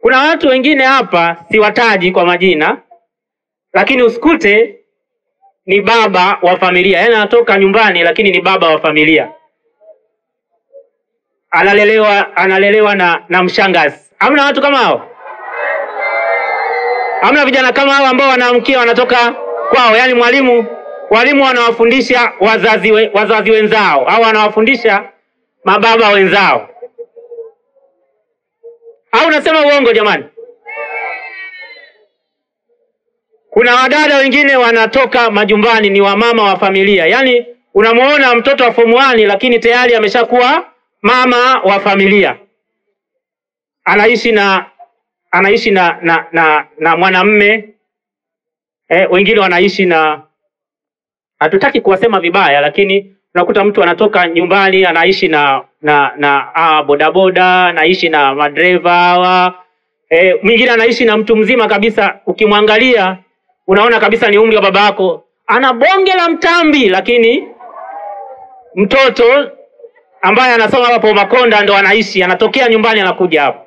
Kuna watu wengine hapa siwataji kwa majina, lakini usikute ni baba wa familia, yaani anatoka nyumbani lakini ni baba wa familia, analelewa na mshangazi. Hamna watu kama hao? Hamna vijana kama hao ambao wanaamkia wanatoka kwao? Yaani walimu wanawafundisha wazazi wenzao au wanawafundisha mababa wenzao. Au nasema uongo jamani? Kuna wadada wengine wanatoka majumbani ni wamama wa familia. Yaani unamuona mtoto wa form 1 lakini tayari ameshakuwa mama wa familia. Anaishi na mwanamume. Wengine wanaishi na, hatutaki kuwasema vibaya, lakini unakuta mtu anatoka nyumbani anaishi na bodaboda, anaishi na madereva hawa. Mwingine anaishi na mtu mzima kabisa, ukimwangalia unaona kabisa ni umri wa babako. Ana bonge la mtambi, lakini mtoto ambaye anasoma hapo Makonda ndo anaishi, anatokea nyumbani anakuja hapo.